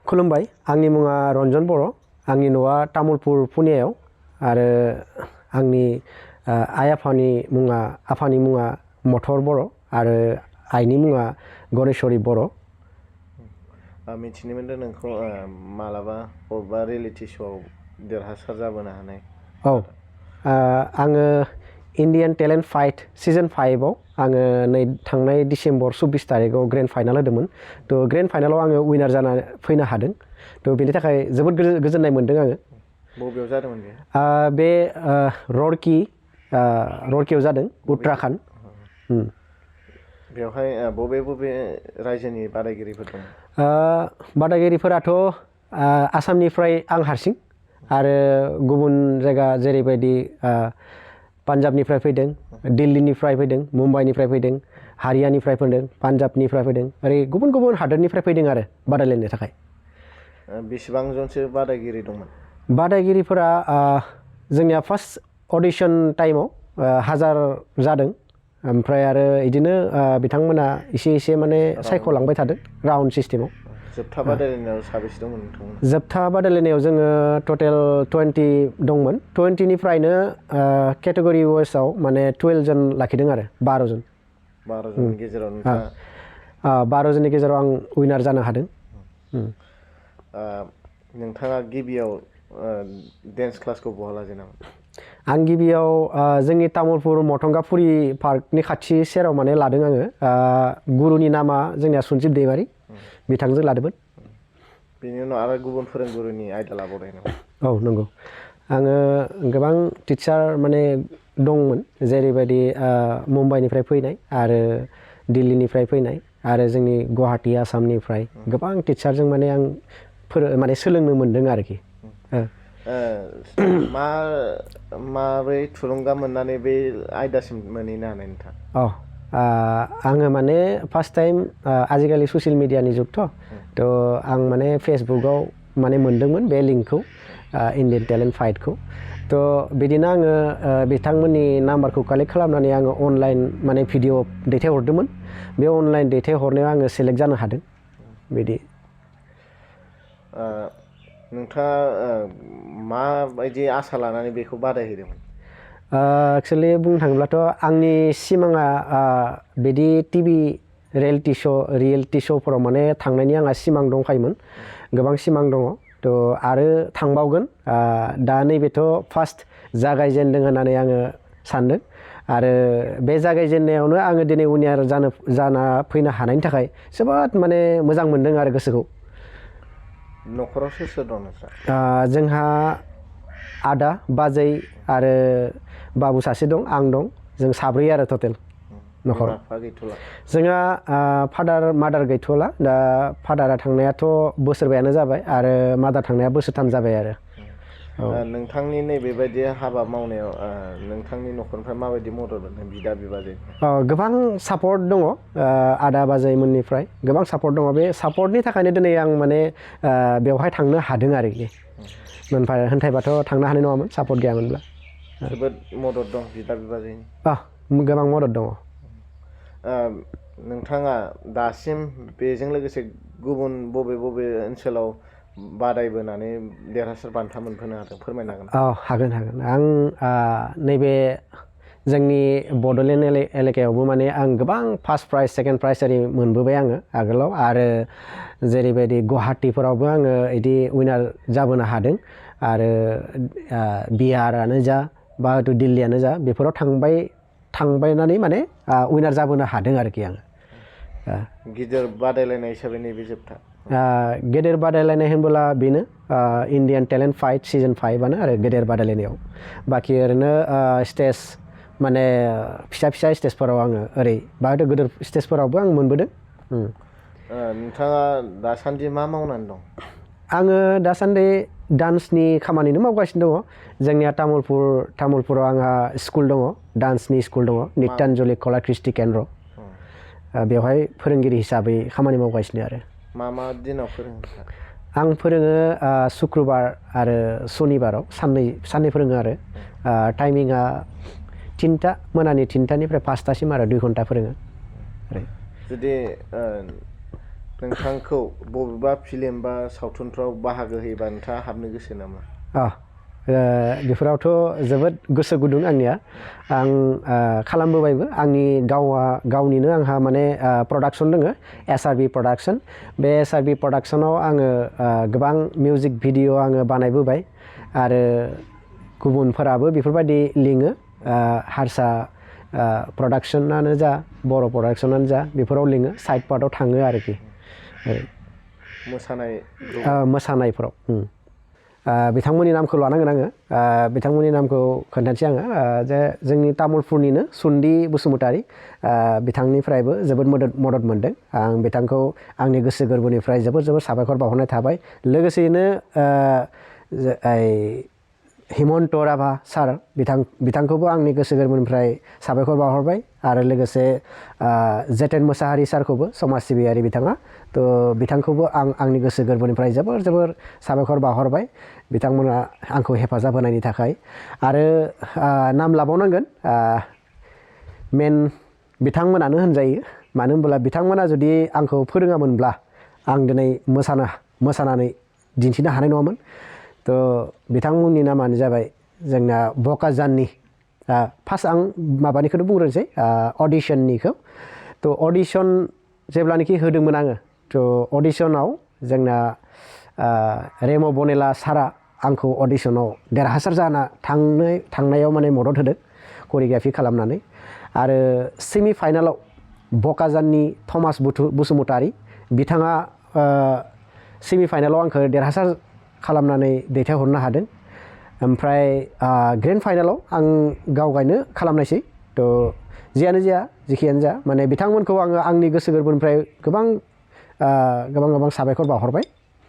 खुलुमबाय आंनि मुङा रन्जन बर' आंनि न'आ तामुलपुर पुनेयाव आरो आंनि आइ आफानि मुङा मथर बर' आरो आइनि मुङा गणेशवरी बर' मिथिनो मोनदों नोंखौ मालाबा बबेबा रियेलिटि श'आव देरहासार जाबोनो हानाय औ आङो इन्डियान टेलेन्ट फाइट सिजन 5 आव आङो नै थांनाय डिसेम्बर 24 तारिखआव ग्रेन्ड फाइनाल होदोंमोन थ' ग्रेन्ड फाइनालाव आङो उइनार जाना फैनो हादों थ' बेनि थाखाय जोबोद गोजोननाय मोन्दों आङो बबेयाव जादोंमोन बे रड़कियाव जादों उत्तराखन्ड बेवहाय बबे रायजोनि बादायगिरिफोर दं बादायगिरिफोराथ' आसामनिफ्राय आं हारसिं आरो गुबुन जायगा जेरैबायदि पान्जाबनिफ्राय फैदों दिल्लीनिफ्राय फैदों मुम्बाइनिफ्राय फैदों हारियानिफ्राय फैदों पान्जाबनिफ्राय फैदं ओरै गुबुन गुबुन हादोरनिफ्राय फैदों आरो बादायलायनो थाखाय बेसेबां जनसो बादायगिरि दंमोन बादायगिरिफोरा जोंनिया फार्स्ट अडिशन टाइमाव 1000 जादों ओमफ्राय आरो इदिनो बिथांमोना एसे माने सायख'लांबाय थादों राउन्ड सिस्टेमाव जोबथा बादायलायनायाव साबेसे दंमोन नोंथांमोन जोबथा बादायलायनायाव जोङो टटेल 20 दंमोन 20निफ्रायनो केटेगरि वाइसआव माने 12 जन लाखिदों आरो 12 जन 12 जननि गेजेराव नोंथाङा 12 जननि गेजेराव आं उइनार जानो हादों नोंथाङा गिबियाव डेन्स क्लासखौ बहा लाजेनामोन आं गिबियाव जोंनि तामुलपुर मथंगाफुरि पार्कनि खाथि सेराव माने लादों आङो गुरुनि नामा जोंनिया सन्जिब दैमारि बिथांजों लादोंमोन बेनि उनाव आरो गुबुन फोरोंगुरुनि आयदा लाबावदों नामा औ नंगौ आङो गोबां टिचार माने दंमोन जेरैबायदि मुम्बाइनिफ्राय फैनाय आरो दिल्लीनिफ्राय फैनाय आरो जोंनि गुवाहाटी आसामनिफ्राय गोबां टिचारजों माने आं माने सोलोंनो मोन्दों आरोखि माबोरै थुलुंगा मोननानै बे आयदासिम मोनहैनो हानाय नोंथाङा आङो माने फार्स्ट टाइम आजिखालि ससियेल मिडियानि जुगथ' थ' आं माने फेसबुकआव माने मोन्दोंमोन बे लिंकखौ इन्डियान टेलेन्ट फाइटखौ थ' बिदिनो आङो बिथांमोननि नाम्बारखौ कालेक्ट खालामनानै आङो अनलाइन माने भिडिअ दैथायहरदोंमोन बे अनलाइन दैथायहरनायाव आङो सेलेक्ट जानो हादों बिदि नोंथाङा माबायदि आसा लानानै बेखौ बादायहैदोंमोन एक्सुवेलि बुंनो थाङोब्लाथ' आंनि सिमाङा बिदि टिभि रियेलिटि श'फोराव माने थांनायनि आंहा सिमां दंखायोमोन गोबां सिमां दङ थ' आरो थांबावगोन दा नैबेथ' फार्स्ट जागायजेनदों होननानै आङो सानदों आरो बे जागायजेननायावनो आङो दिनै उइनार जाना फैनो हानायनि थाखाय जोबोद माने मोजां मोनदों आरो गोसोखौ न'खराव सोर दं नोंस्रा जोंहा आदा बाजै आरो बाबु सासे दं आं दं जों साब्रै आरो टटेल न'खराव जोंहा फादार मादार गैथ'ला दा फादारा थांनायाथ' बोसोरबायानो जाबाय आरो मादार थांनाया बोसोरथाम जाबाय आरो नोंथांनि नैबेबायदि हाबा मावनायाव नोंथांनि न'खरनिफ्राय माबायदि मदद मोनदों बिदा बिबाजै गोबां सापर्ट दङ आदा बाजैमोननिफ्राय गोबां सापर्ट दङ बे सापर्टनि थाखायनो दिनै आं माने बेवहाय थांनो हादों आरोखि होनथायबाथ' थांनो हानाय नङामोन सापर्ट गैयामोनब्ला जोबोद मदद दं बिदा बिबाजैनि गोबां मदद दङ नोंथाङा दासिम बेजों लोगोसे गुबुन बबे ओनसोलाव बादायबोनानै देरहासार बान्था मोनहोनो हादों फोरमायनो हागोन हागोन आं नैबे जोंनि बड'लेण्ड एलेकायावबो माने आं गोबां फार्स्ट प्राइज सेकेन्ड प्राइज ओरै मोनबोबाय आङो आगोलाव आरो जेरैबायदि गुवाहाटीफोरावबो आङो बिदि उइनार जाबोनो हादों आरो बिहारानो जा बा हयथ' दिल्लीयानो जा बेफोराव थांबायनानै माने उइनार जाबोनो हादों आरोखि आङो गिदिर बादायलायनाय हिसाबै नैबे जोबथा गेदेर बादायलायनाय होनबोला बेनो इन्डियान टेलेन्ट फाइट सिजन 5आनो आरो गेदेर बादायलायनायाव बाखि ओरैनो स्टेज माने फिसा स्टेजफोराव आङो ओरै बा हयथ' गेदेर स्टेजफोरावबो आं मोनबोदों नोंथाङा दासान्दि मा मावनानै दं आङो दासान्दि डान्सनि खामानिनो मावगासिनो दङ जोंनिया तामुलपुराव आंहा स्कुल दङ डान्सनि स्कुल दङ नित्यान्जलि कला कृष्टि केन्द्र बेवहाय फोरोंगिरि हिसाबै खामानि मावगासिनो आरो मा दिनाव फोरोङो आं फोरोङो सुक्रुबार आरो सनिबाराव साननै फोरोङो आरो टाइमिंआ 3टा मोनानि 3टानिफ्राय 5टासिम आरो 2 घन्टा फोरोङो जुदि नोंथांखौ बबेबा फिल्म बा सावथुनफ्राव बाहागो होयोबा नोंथाङा हाबनो गोसो नामा? बेफोरावथ' जोबोद गोसो गुदुं आंनिया आं खालामबोबायबो आंनि गावनिनो आंहा माने प्रडाक्सन दङ SRB प्रडाक्सन बे SRB प्रडाक्सनाव आङो गोबां मिउजिक भिडिअ आङो बानायबोबाय आरो गुबुनफोराबो बेफोरबायदि लिङो हारसा प्रडाक्सनानो जा बर' प्रडाक्सनानो जा बेफोराव लिङो साइड पार्टआव थाङो आरोखि मोसानायफोराव बिथांमोननि नामखौ लानांगोन आङो बिथांमोननि नामखौ खोन्थानोसै आङो जे जोंनि तामुलपुरनिनो सुन्दि बसुमतारी बिथांनिफ्रायबो जोबोद मदद मोनदों आं बिथांखौ आंनि गोसो गोरबोनिफ्राय जोबोद साबायखर बावहरनाय थाबाय लोगोसेयैनो हिमन्त राभा सार बिथांखौबो आंनि गोसो गोरबोनिफ्राय साबायखर बावहरबाय आरो लोगोसे जेतेन मोसाहारि सारखौबो समाज सिबियारि बिथाङा थ' बिथांखौबो आंनि गोसो गोरबोनिफ्राय जोबोर साबायखर बावहरबाय बिथांमोना आंखौ हेफाजाब होनायनि थाखाय आरो नाम लाबावनांगोन मेन बिथांमोनानो होनजायो मानो होनब्ला बिथांमोना जुदि आंखौ फोरोङामोनब्ला आं दिनै मोसानानै दिन्थिनो हानाय नङामोन थ' बिथांमोननि नामानो जाबाय जोंना बकाजाननि फार्स्ट आं माबानिखौनो बुंग्रोनोसै अडिशननिखौ थ' अडिशन जेब्लानाखि होदोंमोन आङो थ' अडिशनाव जोंना रेम' बनेला सारा आंखौ अडिशनाव देरहासार जाना थांनायाव माने मदद होदों करिय'ग्राफि खालामनानै आरो सेमि फाइनालाव बकाजाननि थमास बसुमतारी बिथाङा सेमि फाइनालाव आंखौ देरहासार खालामनानै दैथायहरनो हादों ओमफ्राय ग्रेन्ड फाइनालाव आं गावगायनो खालामनायसै थ' जियानो जाया जेखियानो जा माने बिथांमोनखौ आङो आंनि गोसो गोरबोनिफ्राय गोबां साबायखर बावहरबाय